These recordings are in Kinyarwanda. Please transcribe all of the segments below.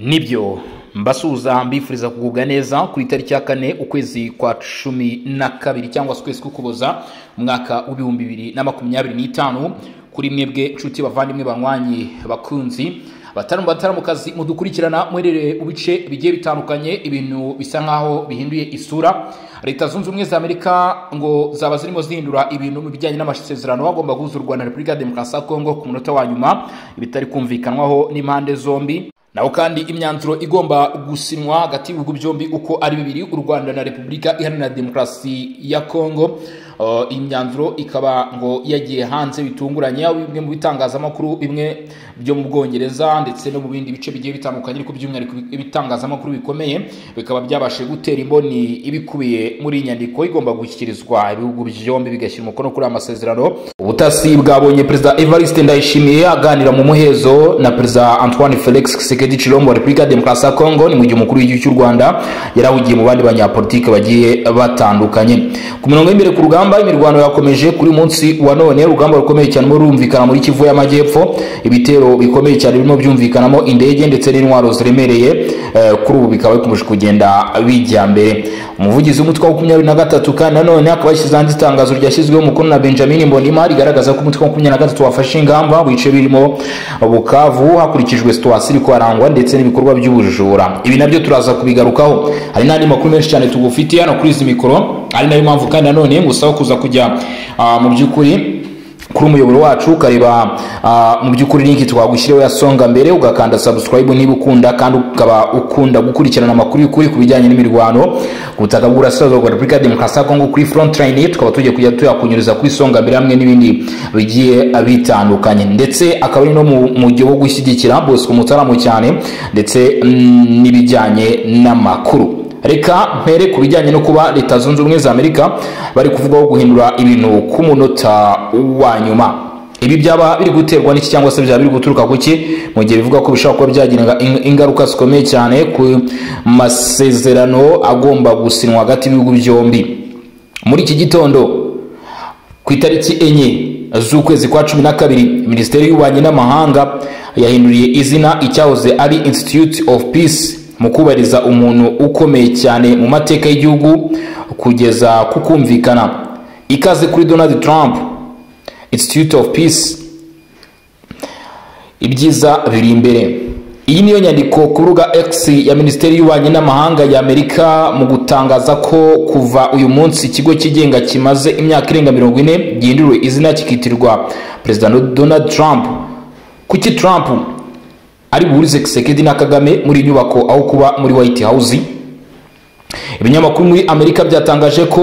Nibyo, mbasuhuza, mbifuriza kugubwa neza ku itariki ya 4 ukwezi kwa 12 cyangwa se ukwezi k'Ukuboza umwaka w'2025. Kuri mwebwe nshuti, bavandimwe, banywanyi, bakunzi, bataramukazi mudukurikirana muherereye mu bice bigiye bitandukanye, ibintu bisa nkaho bihinduye isura. Leta Zunze Ubumwe za Amerika ngo zaba zirimo zihindura ibintu mu bijyanye n'amasezerano bagomba guhuza u Rwanda na Repubulika ya Demokarasi ya Kongo ku munota wa nyuma, ibitari kumvikanwaho n'impande zombi. Naho kandi imyanzuro igomba gusinywa hagati y'ibihugu byombi uko ari bibiri, u Rwanda na Repubulika Iharanira Demokarasi ya Kongo, imyanzuro ikaba ngo yagiye hanze bitunguranye, aho bimwe mu bitangazamakuru bimwe byo mu Bwongereza ndetse no mu bindi bice bigiye bitandukanye, ariko by'umwihariko ibitangazamakuru bikomeye, bikaba byabashije gutera imboni ibikubiye muri iyi nyandiko igomba gushyikirizwa ibihugu byombi bigashyira umukono kuri aya masezerano. Ubutasi bwabonye Perezida Evariste Ndayishimiye aganira mu muhezo na Perezida Antoine Felix Tshisekedi Tshilombo wa Repubulika ya Demokarasi ya Kongo, ni mu gihe umukuru w'igihugu cy'u Rwanda yarahugiye mu bandi banyapolitike bagiye batandukanye. Ku mirongo y'imbere ku rugamba, imirwano yakomeje kuri munsi wa none. Urugamba rukomeye cyane rurumvikana muri Kivu y'Amajyepfo, ibitero bikomeye cyane birimo byumvikanamo indege ndetse n'intwaro ziremereye, kuri ubu bikaba bikomeje kugenda bijya mbere. Umuvugizi w'umutwe wa 23 kandi nanone akaba yashyize hanze itangazo ryashyizweho umukono na Benjamin Mbonimpa rigaragaza ko umutwe wa 23 wafashe ingamba mu bice birimo Bukavu hakurikijwe situation iri kuharangwa ndetse n'ibikorwa by'ubujura. Ibi nabyo turaza kubigarukaho, hari n'andi makuru menshi cyane tugufitiye hano kuri izi mikoro, ari nayo mpamvu kandi nanone ngusaba kuza kujya mu by'ukuri kuri umuyoboro wacu ukareba mu by'ukuri link twagushyiriyeho ya Songa Mbere, ugakanda subscribe niba ukunda kandi ukaba ukunda gukurikirana amakuru y'ukuri ku bijyanye n'imirwano ku butaka bw'Uburasirazuba bwa Repubulika ya Demokarasi ya Kongo kuri front line. Tukaba tugiye kujya tuyakunyuriza kuri Songa Mbere hamwe n'ibindi bigiye bitandukanye, ndetse akaba ari no mu mujyi wo gushyigikira Bosco Mutaramo cyane ndetse n'ibijyanye n'amakuru. Reka mpere ku bijyanye no kuba Leta Zunze Ubumwe za Amerika bari kuvugwaho guhindura ibintu ku munota wa nyuma. Ibi byaba biri guterwa n'iki cyangwa se byaba biri guturuka kuki, mu gihe bivuga ko bishobora kuba byagira ingaruka zikomeye cyane ku masezerano agomba gusinywa hagati y'ibihugu byombi? Muri iki gitondo ku itariki 4 z'ukwezi kwa 12, Minisiteri y'Ububanyi n'Amahanga yahinduriye izina icyahoze ari Institute of Peace mu kubahiriza umuntu ukomeye cyane mu mateka y'igihugu kugeza ku kumvikana. Ikaze kuri Donald Trump Institute of Peace, ibyiza biri imbere. Iyi niyo nyandiko ku rubuga X ya Minisiteri y'Ububanyi n'Amahanga ya Amerika mu gutangaza ko kuva uyu munsi ikigo cyigenga kimaze imyaka irenga 40 gihinduriwe izina kikitirwa Perezida Donald Trump. Kuki Trump ari buhurize Tshisekedi na Kagame muri nyubako aho kuba muri White House? Ibinyamakuru muri Amerika byatangaje ko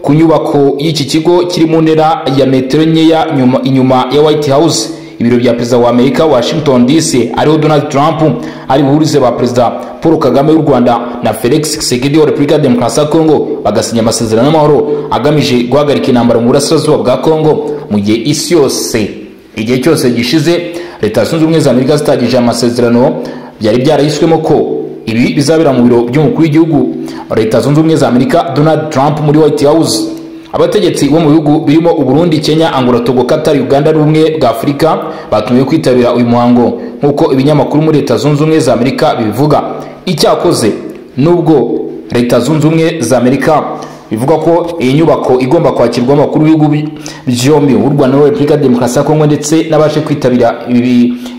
ku nyubako y'iki kigo kiri mu ntera ya metero nkeya inyuma ya White House, ibiro bya perezida wa Amerika, Washington DC, ariho Donald Trump ari buhurize ba Perezida Paul Kagame w'u Rwanda na Felix Tshisekedi wa Repubulika ya Demokarasi ya Kongo, bagasinya amasezerano y'amahoro agamije guhagarika intambara mu burasirazuba bwa Kongo, mu gihe isi yose igihe cyose gishize Leta Zunze Ubumwe za Amerika zitangije amasezerano byari byarahiswemo ko ibi bizabera mu biro by'umukuru w'igihugu Leta Zunze Ubumwe za Amerika Donald Trump muri White House. Abategetsi bo mu bihugu birimo Uburundi, Kenya, Angola, Togo, Qatar, Uganda n'Ubumwe bwa Afurika batumiwe kwitabira uyu muhango nk'uko ibinyamakuru muri Leta Zunze Ubumwe za Amerika bibivuga. Icyakoze nubwo Leta Zunze Ubumwe za Amerika bivuga ko iyi nyubako igomba kwakirwamo abakuru b'ibihugu byombi, u Rwanda na Repubulika ya Demokarasi ya Kongo, ndetse n'abaje kwitabira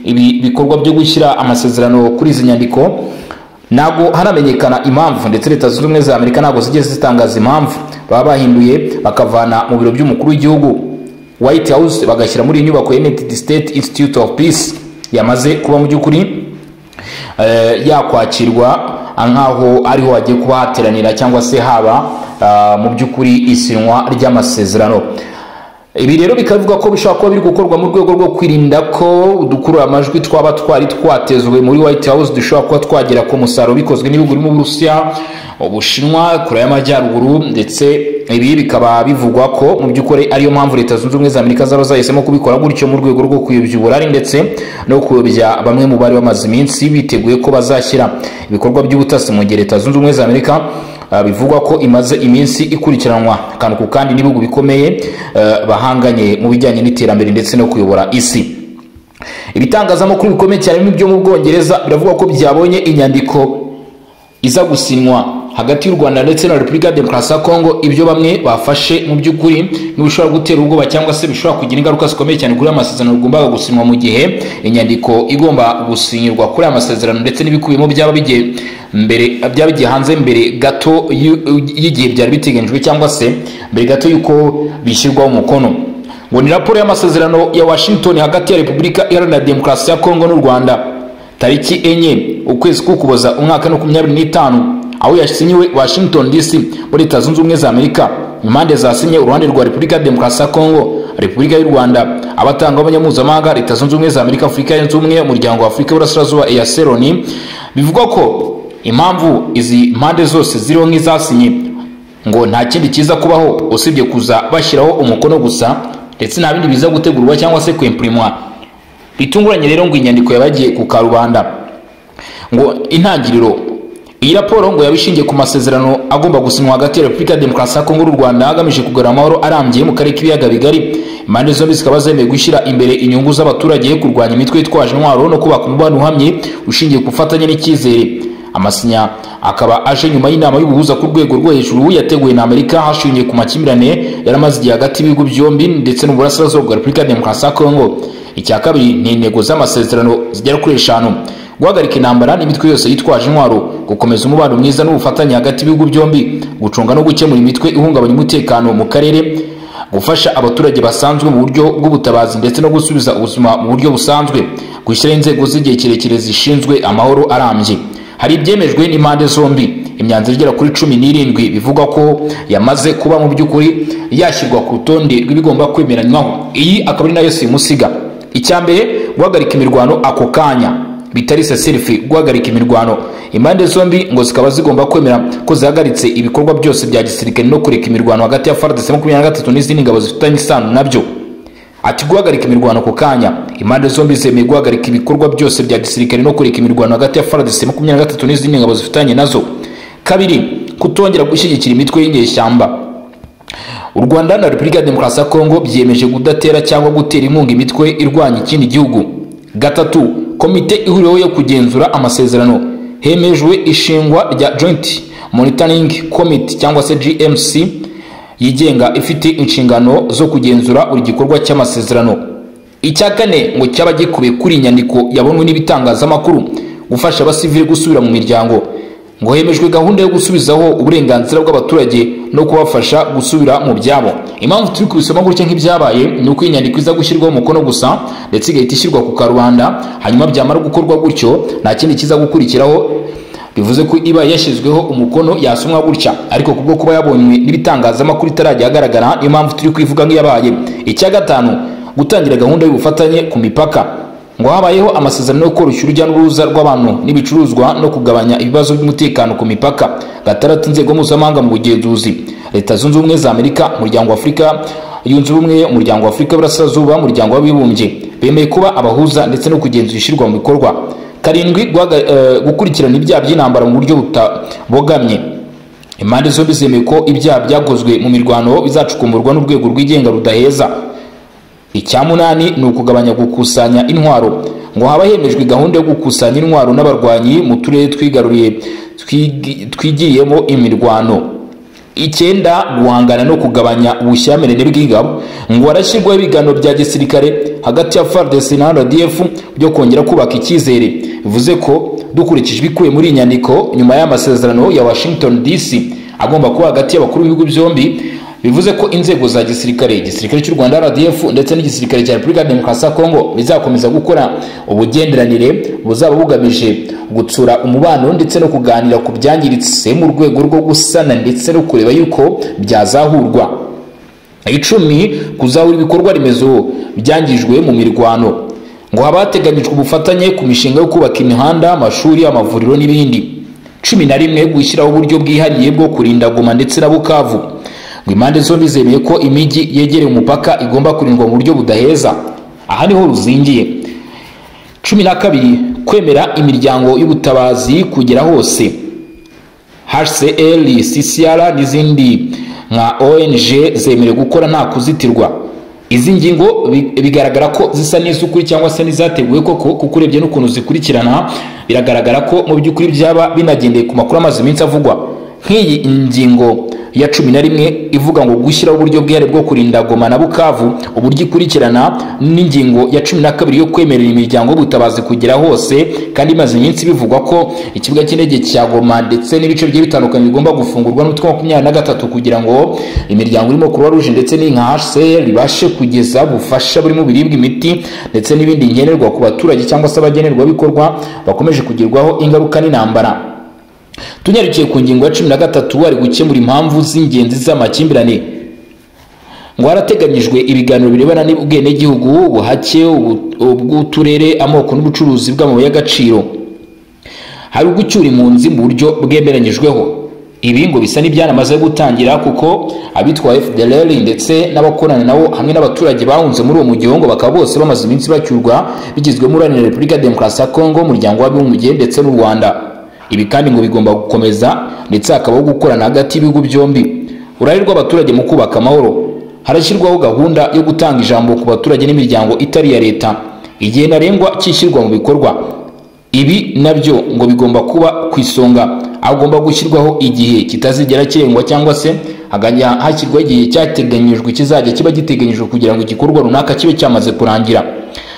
ibi bikorwa byo gushyira amasezerano kuri izi nyandiko, ntabwo haramenyekana impamvu, ndetse Leta Zunze Ubumwe za Amerika ntabwo zigeze zitangaza impamvu baba bahinduye bakavana mu biro by'umukuru w'igihugu White House bagashyira muri iyi nyubako ya United States Institute of Peace yamaze kuba mu by'ukuri yakwakirwa nk'aho ariho hagiye kuba hateranira cyangwa se haba mu by'ukuri isinywa ry'amasezerano. Ibi rero bikavuga ko bishobora kuba biri gukorwa mu rwego rwo kwirinda ko udukurura amajwi twaba twari twatezwe muri White House dushobora kuba twagera ku musaruro bikozwe n'ibihugu birimo Uburusiya, Ubushinwa, Korea y'Amajyaruguru, ndetse ibi bikaba bivugwa ko mu by'ukuri ariyo mpamvu Leta Zunze Ubumwe za Amerika zaba zahisemo kubikora gutyo mu rwego rwo kuyobya uburari ndetse no kuyobya bamwe mu bari bamaze iminsi biteguye ko bazashyira ibikorwa by'ubutasi, mu gihe Leta Zunze Ubumwe za Amerika bivugwa ko imaze iminsi ikurikiranwa akantu ku kandi n'ibihugu bikomeye bahanganye mu bijyanye n'iterambere ndetse no kuyobora isi. Ibitangazamakuru bikomeye cyane byo mu Bwongereza biravuga ko byabonye inyandiko iza gusinywa hagati y'u Rwanda ndetse na Repubulika ya Demokarasi ya Kongo, ibyo bamwe bafashe mu by'ukuri n'ibishobora gutera ubwoba cyangwa se bishobora kugira ingaruka zikomeye cyane kuri aya masezerano agombaga gusinywa, mu gihe inyandiko igomba gusinyirwa kuri aya masezerano ndetse n'ibikubiyemo byaba bigiye mbere, byaba bigiye hanze mbere gato y'igihe byari biteganyijwe, cyangwa se mbere gato y'uko bishyirwaho umukono. Ngo ni raporo y'amasezerano ya Washington hagati ya Repubulika Iharanira Demokarasi ya Kongo n'u Rwanda, tariki 4 ukwezi k'Ukuboza umwaka 2025, aho yasinyiwe Washington DC muri Leta Zunze Ubumwe za Amerika. Impande zasinye: uruhande rwa Repubulika ya Demokarasi ya Kongo, Repubulika y'u Rwanda, abatangabuhamya mpuzamahanga, Leta Zunze Ubumwe za Amerika, Afurika Yunze Ubumwe, Umuryango wa Afurika y'Uburasirazuba, EAC, LONI. Bivugwa ko impamvu izi mpande zose ziriho nk'izasinye, ngo nta kindi kiza kubaho usibye kuza bashyiraho umukono gusa, ndetse nta bindi biza gutegurwa cyangwa se kwimpurimwa. Bitunguranye rero ngo inyandiko yabagiye ku karubanda. Ngo intangiriro, iyi raporo ngo yabishingiye ku masezerano agomba gusinywa hagati ya Repubulika ya Demokarasi ya Kongo n'u Rwanda, agamije kugarura amahoro arambye mu karere k'ibiyaga bigari. Impande zombi zikaba zemeye gushyira imbere inyungu z'abaturage, kurwanya imitwe yitwaje intwaro no kubaka umubano uhamye ushingiye ku bufatanye n'icyizere. Amasinya akaba aje nyuma y'inama y'ubuhuza ku rwego rwo hejuru yateguwe na Amerika, hashingiye ku makimbirane yaramaze igihe hagati y'ibihugu byombi ndetse n'uburasirazuba bwa Repubulika ya Demokarasi ya Kongo. Icya kabiri ni intego z'amasezerano zigera kuri 5: guhagarika intambara n'imitwe yose yitwaje intwaro, gukomeza umubano mwiza n'ubufatanye hagati y'ibihugu byombi, gucunga no gukemura imitwe ihungabanya umutekano mu karere, gufasha abaturage basanzwe mu buryo bw'ubutabazi ndetse no gusubiza ubuzima mu buryo busanzwe, gushyiraho inzego z'igihe kirekire zishinzwe amahoro arambye. Hari ibyemejwe n'impande zombi, imyanzuro igera kuri 17 bivugwa ko yamaze kuba mu by'ukuri yashyirwa ku rutonde rw'ibigomba kwemeranywaho. Iyi akaba ari nayo simusiga. Icya mbere, guhagarika imirwano ako kanya, bitari seserifi. Guhagarika imirwano, impande zombi ngo zikaba zigomba kwemera ko zihagaritse ibikorwa byose bya gisirikare no kureka imirwano hagati ya FARDC 23 n'izindi ngabo zifitanye isano nabyo. Ati guhagarika imirwano ako kanya, impande zombi zemeye guhagarika ibikorwa byose bya gisirikare no kureka imirwano hagati ya FARDC 23 n'izindi ngabo zifitanye nazo. Kabiri, kutongera gushyigikira imitwe y'inyeshyamba. U Rwanda na Repubulika ya Demokarasi ya Kongo byiyemeje kudatera cyangwa gutera inkunga imitwe irwanya ikindi gihugu. Gatatu, komite ihuriweho yo kugenzura amasezerano. Hemejwe ishingwa rya Joint Monitoring Committee cyangwa se JMC yigenga, ifite inshingano zo kugenzura buri gikorwa cy'amasezerano. Icya kane ngo cyaba gikubiye kuri inyandiko yabonwe n'ibitangazamakuru, gufasha abasivili gusubira mu miryango. Ngo hemejwe gahunda yo gusubizaho uburenganzira bw'abaturage no kubafasha gusubira mu byabo. Impamvu turi kubisoma gutya nk'ibyabaye ni uko inyandiko iza gushyirwaho umukono gusa ndetse igahita ishyirwa ku karubanda, hanyuma byamara gukorwa gutyo nta kindi kiza gukurikiraho. Bivuze ko iba yashyizweho umukono yasomwa gutya, ariko kubwo kuba yabonywe n'ibitangazamakuru itarajya ahagaragara, niyo mpamvu turi kuyivuga nk'iyabaye. Icya gatanu, gutangira gahunda y'ubufatanye ku mipaka. Ngo habayeho amasezerano yo koroshya urujya n'uruza rw'abantu n'ibicuruzwa no kugabanya ibibazo by'umutekano ku mipaka. Gatandatu, inzego mpuzamahanga mu bugenzuzi: Leta Zunze Ubumwe za Amerika, Umuryango wa Afurika Yunze Ubumwe, Umuryango wa Afurika y'Uburasirazuba, Umuryango w'Abibumbye bemeye kuba abahuza ndetse no kugenzura ishyirwa mu bikorwa. Karindwi, gukurikirana ibyaha by'intambara mu buryo butabogamye. Impande zombi zemeye ko ibyaha byakozwe mu mirwano bizacukumburwa n'urwego rwigenga rudaheza. Icya munani ni ukugabanya gukusanya intwaro. Ngo haba hemejwe gahunda yo gukusanya intwaro n'abarwanyi mu turere twigaruriye twigiyemo imirwano. Icyenda, guhangana no kugabanya ubushyamirane bw'ingabo. Ngo harashyirwaho ibiganiro bya gisirikare hagati ya FARDC na RDF byo kongera kubaka icyizere. Bivuze ko dukurikije ibikubiye muri iyi nyandiko, nyuma y'amasezerano ya Washington DC agomba kuba hagati y'abakuru b'ibihugu byombi, bivuze ko inzego za gisirikare, igisirikare cy'u Rwanda RDF ndetse n'igisirikare cya Repubulika ya Demokarasi ya Kongo, bizakomeza gukora ubugenderanire buzaba bugamije gutsura umubano ndetse no kuganira ku byangiritse mu rwego rwo gusana ndetse no kureba yuko byazahurwa. 10, kuzahura ibikorwa remezo byangijwe mu mirwano. Ngo haba hateganyijwe ubufatanye ku mishinga yo kubaka imihanda, amashuri, amavuriro n'ibindi. 11, gushyiraho uburyo bwihariye bwo kurinda Goma ndetse na Bukavu. Ngo impande zombi zemeye ko imijyi yegereye umupaka igomba kurindwa mu buryo budaheza. Aha niho ruzingiye. 12, kwemera imiryango y'ubutabazi kugera hose. HCR, CCR n'izindi nka ONG zemerewe gukora nta kuzitirwa. Izi ngingo bigaragara ko zisa n'iz'ukuri cyangwa se n'izateguwe koko, kuko urebye n'ukuntu zikurikirana biragaragara ko mu by'ukuri byaba binagendeye ku makuru amaze iminsi avugwa. Nk'iyi ngingo ya 11 ivuga ngo gushyiraho uburyo bwihariye bwo kurinda Goma na Bukavu, uburyo ikurikirana n'ingingo ya 12 yo kwemerera imiryango y'ubutabazi kugera hose, kandi imaze iminsi bivugwa ko ikibuga cy'indege cya Goma ndetse n'ibice bigiye bitandukanye bigomba gufungurwa n'umutwe wa 23 kugira ngo imiryango irimo Croix Rouge ndetse n'inka HCR ibashe kugeza ubufasha burimo biribwa, imiti ndetse n'ibindi nkenerwa ku baturage cyangwa se abagenerwabikorwa bakomeje kugerwaho ingaruka n'intambara. Tunyarukiye ku ngingo ya 13 ari gukemura impamvu z'ingenzi z'amakimbirane. Ngo harateganyijwe ibiganiro birebana n'ubwenegihugu, ubuhake, ubw'uturere, amoko n'ubucuruzi bw'amabuye y'agaciro. Hari ugucyura impunzi mu buryo bwemeranyijweho. Ibi ngo bisa n'ibyanamaze gutangira, kuko abitwa FDLR ndetse n'abakorana nabo hamwe n'abaturage bahunze muri uwo mujyi ngo bakaba bose bamaze iminsi bacyurwa, bigizwemo uruhare na Repubulika ya Demokarasi ya Kongo, umuryango w'abibumbye ndetse n'u Rwanda. Ibi kandi ngo bigomba gukomeza ndetse hakabaho gukorana hagati y'ibihugu byombi. Uruhare rw'abaturage mu kubaka amahoro. Harashyirwaho gahunda yo gutanga ijambo ku baturage n'imiryango itari iya leta, igihe ntarengwa cyishyirwa mu bikorwa. Ibi nabyo ngo bigomba kuba ku isonga, agomba gushyirwaho igihe kitazigera kirengwa cyangwa se hagajya hashyirwaho igihe cyateganyijwe kizajya kiba giteganyijwe kugira ngo igikorwa runaka kibe cyamaze kurangira.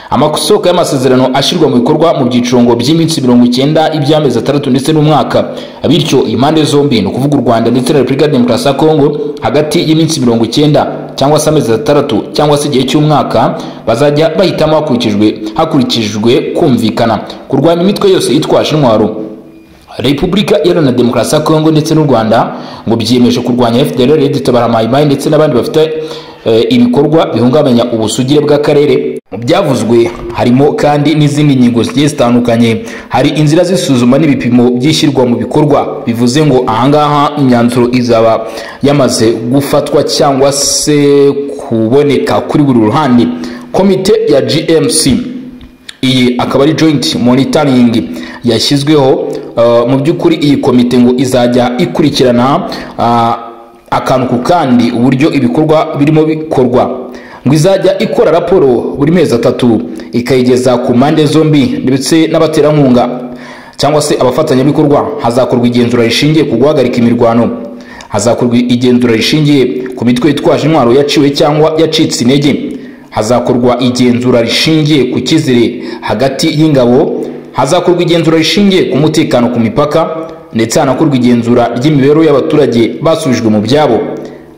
Amasoko y'amasezerano ashyirwa mu bikorwa mu byiciro ngo by'iminsi 90, iby'amezi 6 ndetse n'umwaka. Bityo impande zombi, ni ukuvuga u Rwanda ndetse na Repubulika ya Demokarasi ya Kongo, hagati y'iminsi 90 cyangwa se amezi 6 cyangwa se igihe cy'umwaka bazajya bahitamo hakurikijwe kumvikana. Kurwanya imitwe yose itwaje intwaro. Repubulika Iharanira Demokarasi ya Kongo ndetse n'u Rwanda ngo byiyemeje kurwanya FDLR, Red Tabara, Mai ndetse n'abandi bafite ibikorwa bihungabanya ubusugire bw'akarere. Mu byavuzwe harimo kandi n'izindi ngingo zigiye zitandukanye. Hari inzira z'isuzuma n'ibipimo byishyirwa mu bikorwa, bivuze ngo ahangaha imyanzuro izaba yamaze gufatwa cyangwa se kuboneka kuri buri ruhande. Komite ya GMC, iyi akaba ari Joint Monitoring yashyizweho. Mu by'ukuri iyi komite ngo izajya ikurikirana akantu ku kandi uburyo ibikorwa birimo bikorwa. Ngo izajya ikora raporo buri mezi 3 ikayigeza ku mpande zombi ndetse n'abaterankunga cyangwa se abafatanyabikorwa. Hazakorwa igenzura rishingiye ku guhagarika imirwano. Hazakorwa igenzura rishingiye ku mitwe yitwaje intwaro yaciwe cyangwa yacitse intege. Hazakorwa igenzura rishingiye ku cyizere hagati y'ingabo. Hazakorwa igenzura rishingiye ku mutekano ku mipaka, ndetse hanakorwa igenzura ry'imibereho y'abaturage basubijwe mu byabo.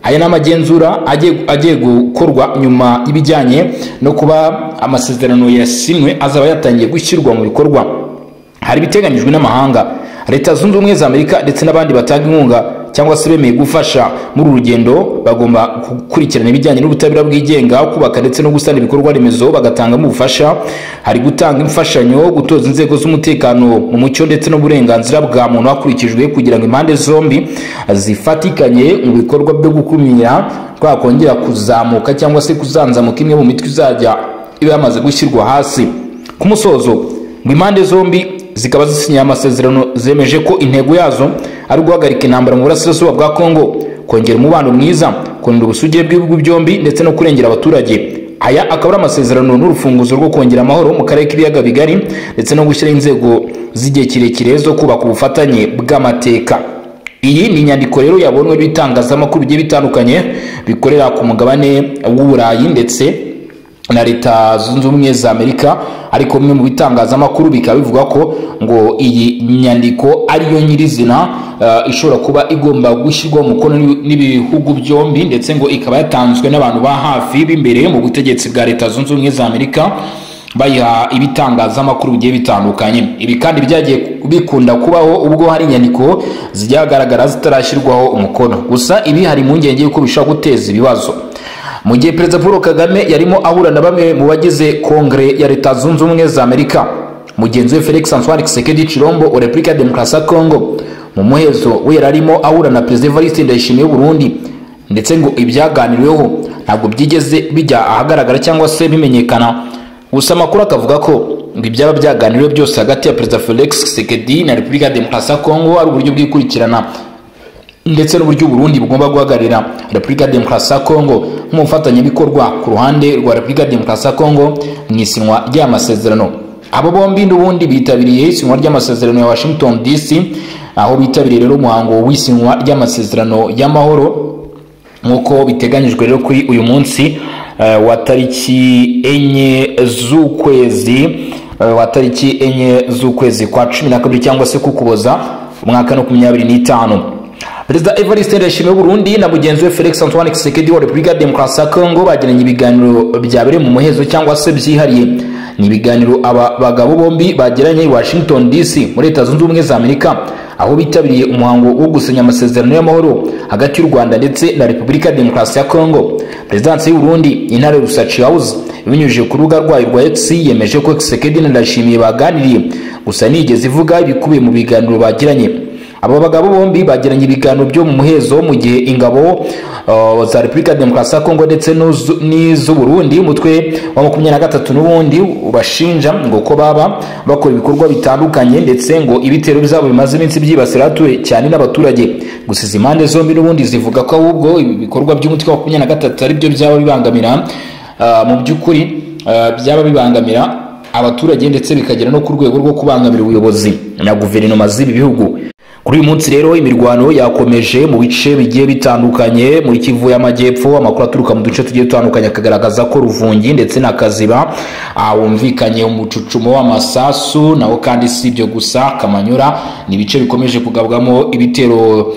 Aya ni amagenzura agiye gukorwa nyuma y'ibijyanye no kuba amasezerano yasinywe azaba yatangiye gushyirwa mu bikorwa. Hari ibiteganyijwe n'amahanga, Leta Zunze Ubumwe za Amerika ndetse n'abandi batanga inkunga cyangwa se bemeye gufasha muri uru rugendo bagomba gukurikirana ibijyanye n'ubutabera bwigenga, kubaka ndetse no gusana ibikorwa remezo, bagatangamo ubufasha. Hari gutanga imfashanyo, gutoza inzego z'umutekano mu mucyo ndetse n'uburenganzira bwa muntu hakurikijwe, kugira ngo impande zombi zifatikanye mu bikorwa byo gukumira twakongera kuzamuka cyangwa se kuzanzamuka imwe mu mitwe izajya iba yamaze gushyirwa hasi. Ku musozo ngo impande zombi zikaba zisinyiye amasezerano zemeje ko intego yazo ari guhagarika intambara mu burasirazuba bwa Kongo, kongera umubano mwiza, kurinda ubusugire bw'ibihugu byombi ndetse no kurengera abaturage. Aya akaba ari amasezerano n'urufunguzo rwo kongera amahoro mu karere k'ibiyaga bigari ndetse no gushyira inzego z'igihe kirekire zo kubaka ubufatanye bw'amateka. Iyi ni inyandiko rero yabonwe n'ibitangazamakuru bigiye bitandukanye bikorera ku mugabane w'Uburayi ndetse na Leta Zunze Ubumwe za Amerika, ariko bimwe mu bitangazamakuru bikaba bivuga ko ngo iyi nyandiko ariyo nyirizina ishobora kuba igomba gushyirwa umukono n'ibihugu byombi, ndetse ngo ikaba yatanzwe n'abantu ba hafi b'imbere mu butegetsi bwa Leta Zunze Ubumwe za Amerika, bayiha ibitangazamakuru bigiye bitandukanye. Ibi kandi byagiye bikunda kubaho ubwo hari inyandiko zijya hagaragara zitarashyirwaho umukono. Gusa ibi hari impungenge y'uko bishobora guteza ibibazo. Mu gihe Perezida Paul Kagame yarimo ahura na bamwe mu bagize Kongere ya Leta Zunze Ubumwe za Amerika, mugenzi we Felix Antoine Tshisekedi Tshilombo wa Repubulika ya Demokarasi ya Kongo mu muhezo we yari arimo ahura na Perezida Evariste Ndayishimiye w'u Burundi, ndetse ngo ibyaganiriweho ntabwo byigeze bijya ahagaragara cyangwa se bimenyekana. Gusa amakuru akavuga ko ngo ibyaba byaganiriwe byose hagati ya Perezida Felix Tshisekedi na Repubulika ya Demokarasi ya Kongo ari uburyo bw'ikurikirana ndetse n'uburyo Burundi bugomba guhagararira Repubulika Demokarasi ya Kongo nk'umufatanyabikorwa ku ruhande rwa Repubulika Demokarasi ya Kongo mu isinywa ry'amasezerano. Abo bombi n'ubundi bitabiriye isinywa ry'amasezerano ya Washington DC, aho bitabiriye rero umuhango w'isinywa ry'amasezerano y'amahoro nk'uko biteganyijwe rero kuri uyu munsi wa tariki 4 z'ukwezi wa tariki 4 z'ukwezi kwa 12 cyangwa se kukuboza umwaka 2025. Perezida Evariste Ndayishimiye w'u Burundi na mugenzi we Felix Antoine Tshisekedi wa Repubulika Demokarasi ya Kongo bagiranye ibiganiro byabereye mu muhezo cyangwa se byihariye. Ni ibiganiro aba bagabo bombi bagiranye i Washington DC muri Leta Zunze Ubumwe za Amerika, aho bitabiriye umuhango wo gusinya amasezerano y'amahoro hagati y'u Rwanda ndetse na Repubulika Demokarasi ya Kongo. Perezidansi y'u Burundi Intare Rusaci House ibinyujije ku rubuga rwayo rwa X yemeje ko Tshisekedi na Ndayishimiye baganiriye, gusa nigeze ivuga ibikubiye mu biganiro bagiranye. Aba bagabo bombi bagiranye ibiganiro byo mu muhezo mu gihe ingabo za Repubulika Demokarasi ya Kongo ndetse n'iz'u Burundi umutwe wa 23 n'ubundi ubashinja ngo ko baba bakora ibikorwa bitandukanye ndetse ngo ibitero byabo bimaze iminsi byibasira abatuye cyane n'abaturage. Gusa izi impande zombi n'ubundi zivuga ko ahubwo ibi bikorwa by'umutwe wa 23 ari byo byaba bibangamira mu by'ukuri byaba bibangamira abaturage ndetse bikagera no ku rwego rwo kubangamira ubuyobozi na guverinoma z'ibi bihugu. Kuri uyu munsi rero imirwano yakomeje mu bice bigiye bitandukanye muri Kivu y'Amajyepfo. Amakuru aturuka mu duce tugiye dutandukanye akagaragaza ko Ruvungi ndetse na Kaziba wumvikanye umucucumo w'amasasu. Naho kandi si ibyo gusa, Kamanyura ni ibice bikomeje kugabwamo ibitero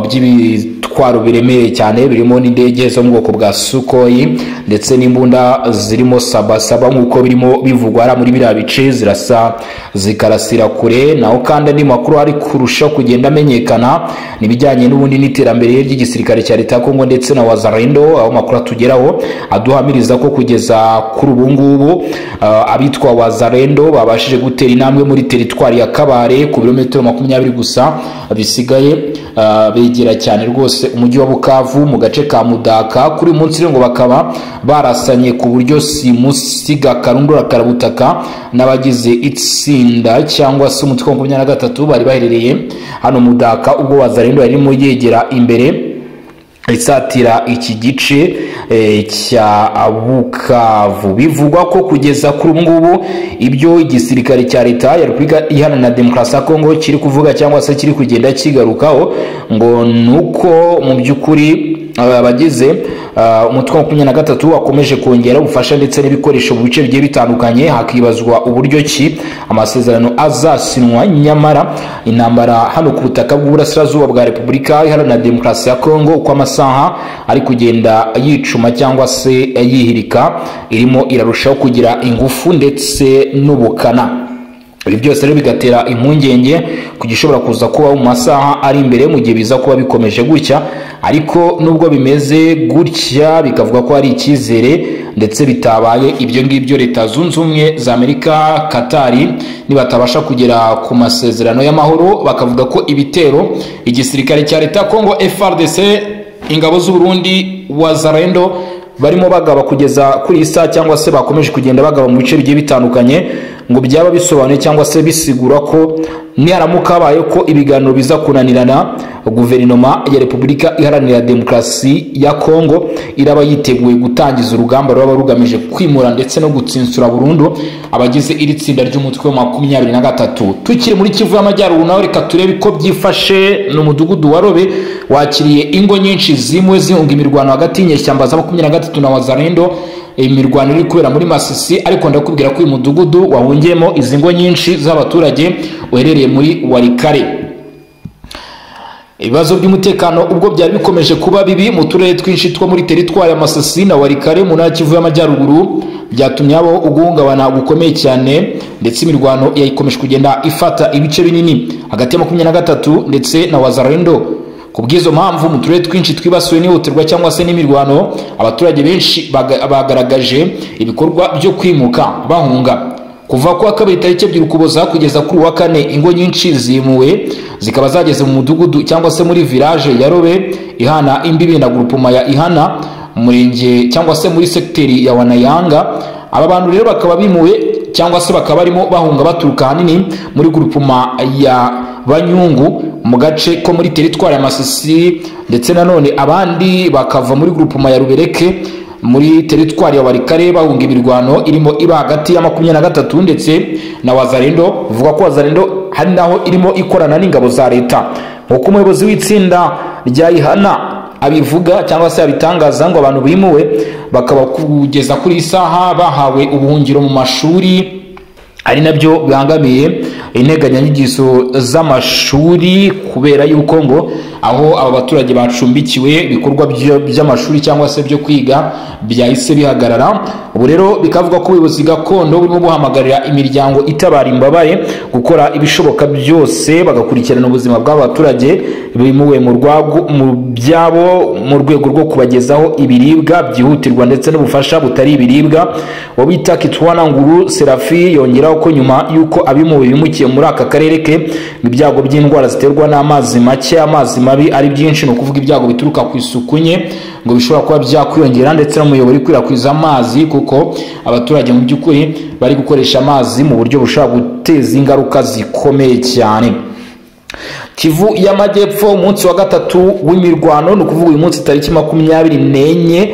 by'ibitwaro biremereye cyane birimo n'indege zo mu bwoko bwa Sukhoi ndetse n'imbunda zirimo sabasaba nk'uko birimo bivugwa muri biriya bice, zirasa zikarasira kure. Naho kandi andi makuru ari kurusha kugenda amenyekana nibijyanye n'ubundi n'iterambere ry'igisirikare cya Leta ya Kongo ndetse na Wazalendo, aho makuru atugeraho aduhamiriza ko kugeza kuri ubu ngubu abitwa Wazalendo babashije gutera intambwe muri teritwari ya Kabare ku birometero 20 gusa bisigaye, begera cyane rwose umujyi wa Bukavu mu gace ka Mudaka. Kuri uyu munsi ngo bakaba barasanye ku buryo simusiga karundura karabutaka n'abagize itsinda cyangwa se umutwe wa 23 bari baherereye hano Mudaka, ubwo Wazalendo yarimo yegera imbere isatira iki gice cya Bukavu. Bivugwa ko kugeza kuri ubu ngubu ibyo igisirikare cya Leta ya Repubulika Iharanira Demokarasi ya Kongo kiri kuvuga cyangwa se kiri kugenda kigarukaho ngo nuko mu by'ukuri abagize umutwe wa 23 wakomeje kongera ubufasha ndetse n'ibikoresho mu bice bigiye bitandukanye, hakibazwa uburyo ki amasezerano azasinwa nyamara intambara hano ku butaka bw'uburasirazuba bwa Repubulika Iharanira Demokarasi ya Kongo uko amasaha ari kugenda yicuma cyangwa se yihirika irimo irarushaho kugira ingufu ndetse n'ubukana. Ibi byose rero bigatera impungenge ku gishobora kuza kuba mu masaha ari imbere mu gihe biza kuba bikomeje gutya. Ariko nubwo bimeze gutya bikavuga ko ari icyizere ndetse bitabaye ibyo ngibyo Leta Zunze Ubumwe za Amerika, Katari nibatabasha kugera ku masezerano y'amahoro, bakavuga ko ibitero igisirikare cya Leta Kongo FARDC, ingabo z'u Burundi, Wazalendo barimo bagaba kugeza kuri isa cyangwa se bakomeje kugenda bagaba mu bice bigiye bitandukanye, ngo byaba bisobanuye cyangwa se bisigura ko niharamuka habaye ko ibiganiro biza kunanirana, guverinoma ya Repubulika Iharanira Demokarasi ya Kongo iraba yiteguye gutangiza urugamba rwaba rugamije kwimura ndetse no gutsinsura burundu abagize iri tsinda ry'umutwe wa 23. Tukiri muri Kivu y'Amajyaruguru naho reka turebe ko byifashe. N'umudugudu wa Robe wakiriye ingo nyinshi zimwe zihunga imirwano hagati y'inyeshyamba za 23 na Wazalendo, imirwano iri kubera muri Masisi. Ariko ndakubwira ko uyu mudugudu wahungiyemo izi ngo nyinshi z'abaturage uherereye muri Walikare. Ibibazo by'umutekano ubwo byari bikomeje kuba bibi mu turere twinshi two muri teritwari ya Masisi na Walikare mu ntara Kivu y'Amajyaruguru, byatumye habaho uguhungabana gukomeye cyane ndetse imirwano yayikomeje kugenda ifata ibice binini hagati ya 23 ndetse na Wazalendo. Kubw'izo mpamvu mu turere twinshi twibasiwe n'ihohoterwa cyangwa se n'imirwano, abaturage benshi bagaragaje ibikorwa byo kwimuka bahunga. Kuva kuwa kabiri tariki 2 Ukuboza kugeza kuri wa kane, ingo nyinshi zimuwe zikaba zageze mu mudugudu cyangwa se muri village ya Robe ihana imbibi na groupement ya Ihana murenge cyangwa se muri secteur ya Wanayanga. Aba bantu rero bakaba bimuwe cyangwa se bakaba barimo bahunga baturuka hanini muri groupement ya Banyungu mu gace ko muri teritwari ya Masisi, ndetse nanone abandi bakava muri groupement ya Rubereke muri teritwari ya Walikale bahunga imirwano irimo iba hagati ya 23 ndetse na Wazalendo. Bivuga ko Wazalendo hari naho irimo ikorana n'ingabo za leta, nk'uko umuyobozi w'itsinda rya Ihana abivuga cyangwa se abitangaza, ngo abantu bimuwe bakaba kugeza kuri isaha bahawe ubuhungiro mu mashuri, ari nabyo bibangamiye integanyanyigisho z'amashuri, kubera yuko ngo aho aba baturage bacumbikiwe ibikorwa by'amashuri cyangwa se byo kwiga byahise bihagarara. Ubu rero bikavuga ko ubuyobozi gakondo burimo buhamagarira imiryango itabara imbabare gukora ibishoboka byose bagakurikirana ubuzima bw'abaturage bimuwe mu byabo mu rwego rwo kubagezaho ibiribwa byihutirwa ndetse n'ubufasha butari ibiribwa. Uwo bita Kitwana Nguru Serafi yongeraho ko nyuma y'uko abimuwe bimukiye muri aka karere ke, ibyago by'indwara ziterwa n'amazi make, amazi mabi ari byinshi, ni ukuvuga ibyago bituruka ku isuku nke ngo bishobora kuba byakwiyongera, ndetse n'umuyoboro ikwirakwiza amazi, kuko abaturage mu by'ukuri bari gukoresha amazi mu buryo bushobora guteza ingaruka zikomeye cyane. Kivu y'Amajyepfo, umunsi wa gatatu w'imirwano, ni ukuvuga uyu munsi tariki 24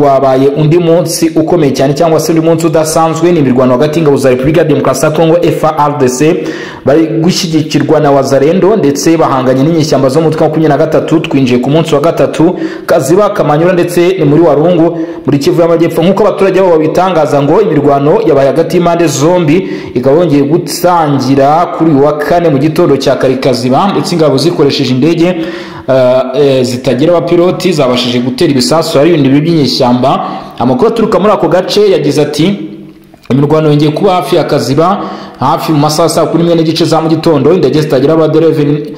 wabaye undi munsi ukomeye cyane cyangwa se undi munsi udasanzwe. Ni imirwano hagati y'ingabo za Repubulika ya Demokarasi ya Kongo FARDC bari gushyigikirwa na Wazalendo, ndetse bahanganye n'inyeshyamba zo mu mutwe wa 23. Twinjiye ku munsi wa gatatu Kaziba, Kamanyura ndetse ni muri Warungu muri Kivu y'Amajyepfo, nk'uko abaturage babo babitangaza. Ngo imirwano yabaye hagati y'impande zombi ikaba yongeye gutangira kuri uyu wa kane mu gitondo cya kare Kaziba, ndetse ingabo zikoresheje indege zitagira abapiloti zabashije gutera ibisasu hari ibintu by'inyeshyamba. Amakuru aturuka muri ako gace yagize ati imirwano yongeye kuba hafi ya Kaziba hafi mu masaha saa 11:30 za mu gitondo. Indege zitagira abadereve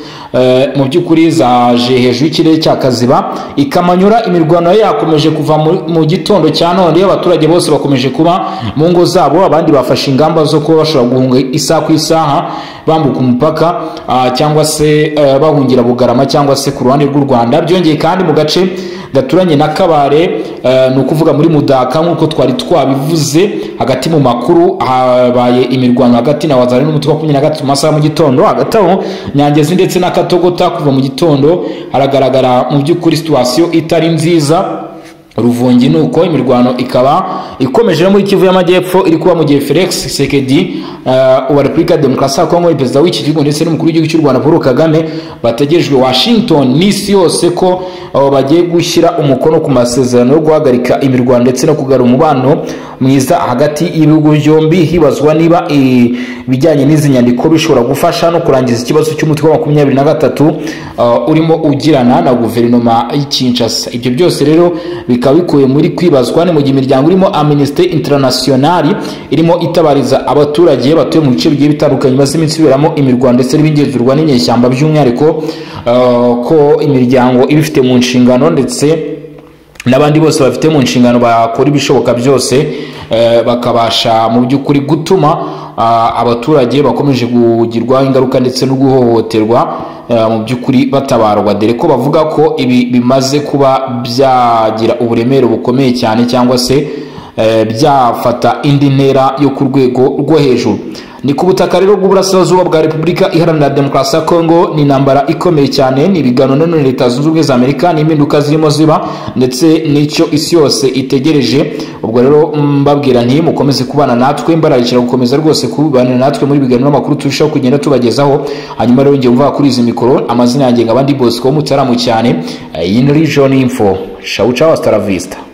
mu by'ukuri zaje hejuru y'ikirere cya Kaziba ikamanyura. Imirwano yakomeje kuva mu gitondo cya none, abaturage bose bakomeje kuba mu ngo zabo, abandi bafashe ingamba zo kuba bashobora guhunga isaha ku isaha bambuka umupaka cyangwa se bahungira Bugarama cyangwa se ku ruhande rw'u Rwanda. Byongeye kandi mu gace gaturanye na Kabare, ni ukuvuga muri Mudaka, nk'uko twari twabivuze hagati mu makuru, habaye imirwano hagati na Wazalendo n'umutwe wa 13 mu masaha mu gitondo. Hagati aho Nyangezi ndetse na Katogota kuva mu gitondo haragaragara mu by'ukuri situation itari nziza. Ruvungi nuko imirwano ikaba ikomeje muri Kivu y'Amajyepfo, iri kuba mu gihe Felix Tshisekedi wa Repubulika ya Demokarasi ya Kongo, perezida w'iki gihugu, ndetse n'umukuru w'igihugu cy'u Rwanda Paul Kagame bategerejwe Washington n'isi yose ko bagiye gushyira umukono ku masezerano yo guhagarika imirwano ndetse no kugarura umubano mwiza hagati y'ibihugu byombi. Hibazwa niba ibijyanye n'izi nyandiko bishobora gufasha no kurangiza ikibazo cy'umutwe wa 23 urimo ugirana na guverinoma y'i Kinshasa. Ibyo byose rero bikaba bikuye muri kwibazwa ni mu gihe imiryango irimo Amnesty International irimo itabariza abaturage batuye mu bice bigiye bitandukanye maze iminsi iberamo imirwano ndetse n'ibingenzurwa n'inyeshyamba, by'umwihariko ko imiryango ibifite mu nshingano ndetse n'abandi bose bafite mu nshingano bakora ibishoboka byose bakabasha mu by'ukuri gutuma abaturage bakomeje kugirwaho ingaruka ndetse no guhohoterwa mu by'ukuri batabarwa, dore ko bavuga ko ibi bimaze kuba byagira uburemere bukomeye cyane cyangwa se byafata indi ntera yo ku rwego rwo hejuru. Ni ku butaka rero bw'uburasirazuba bwa Repubulika Iharanira Demokarasi ya Kongo, ni intambara ikomeye cyane, ni ibiganiro nanone Leta Zunze Ubumwe za Amerika n'impinduka zirimo ziba ndetse n'icyo isi yose itegereje. Ubwo rero mbabwira nti mukomeze kubana natwe, mbararikira gukomeza rwose kubana natwe muri biganiro n'amakuru turushaho kugenda tubagezaho. Hanyuma rero ngiye mvuga kuri izi mikoro, amazina yanjye nkaba ndi Bosco Mutaramu cyane, iyi ni Region Info. Ciao ciao, hasta la vista.